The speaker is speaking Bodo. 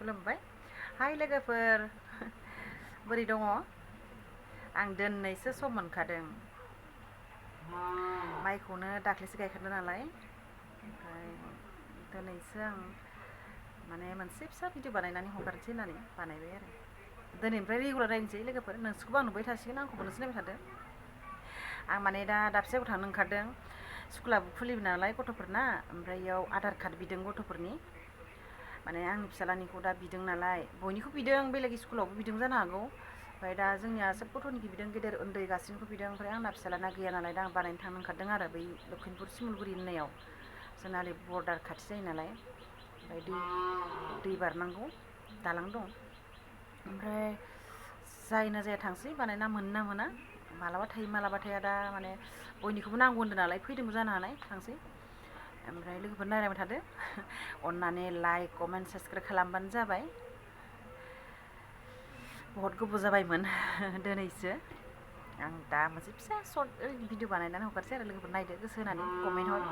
खुलुमबाय हाय लोगोफोर बोरै दङ आं दिनैसो सम मोनखादों माइखौनो दाख्लैसो गायखादों नालाय ओमफ्राय दिनैसो आं माने मोनसे फिसा भिडिअ बानायनानै हगारनोसै होननानै बानायबाय आरो दिनैनिफ्राय रेगुलार नायनोसै लोगोफोर नोंसोरखौबो आं नुबाय थासिगोन आंखौबो नोंसोर नायबाय थादो आं माने दा दाबसे जायगायाव थांनो ओंखारदों स्कुलाबो खुलिबाय नालाय गथ'फोरना ओमफ्राय इयाव आधार कार्ड बिदों गथ'फोरनि माने आंनि फिसालानिखौ दा बिदों नालाय बयनिखौ बिदों बेलेग स्कुलावबो बिदों जानो हागौ ओमफ्राय दा जोंनिया सोब गथ'निखौ बिदों गेदेर उन्दै गासैनिखौ बिदों ओमफ्राय आंना फिसालाना गैया नालाय दा आं बानायनो थांनो ओंखारदों आरो बै लखिमपुर सिमुलगुरि होननायाव जोंना ओरै बर्डार खाथि जायो नालाय ओमफ्राय दै बारनांगौ दालां दं ओमफ्राय जायोना जाया थांसै बानायना मोनोना मोना मालाबा थायो मालाबा थाया दा माने बयनिखौबो नांगौ होन्दों नालाय फैदोंबो जानो हानाय थांसै ओमफ्राय लोगोफोर नायलायबाय थादो अननानै लाइक कमेन्ट साबस्क्राइब खालामबानो जाबाय बहुत गोबाव जाबायमोन दिनैसो आं दा मोनसे फिसा सर्ट भिडिअ बानायनानै हगारसै आरो लोगोफोर नायदो गोसो होनानै कमेन्ट हर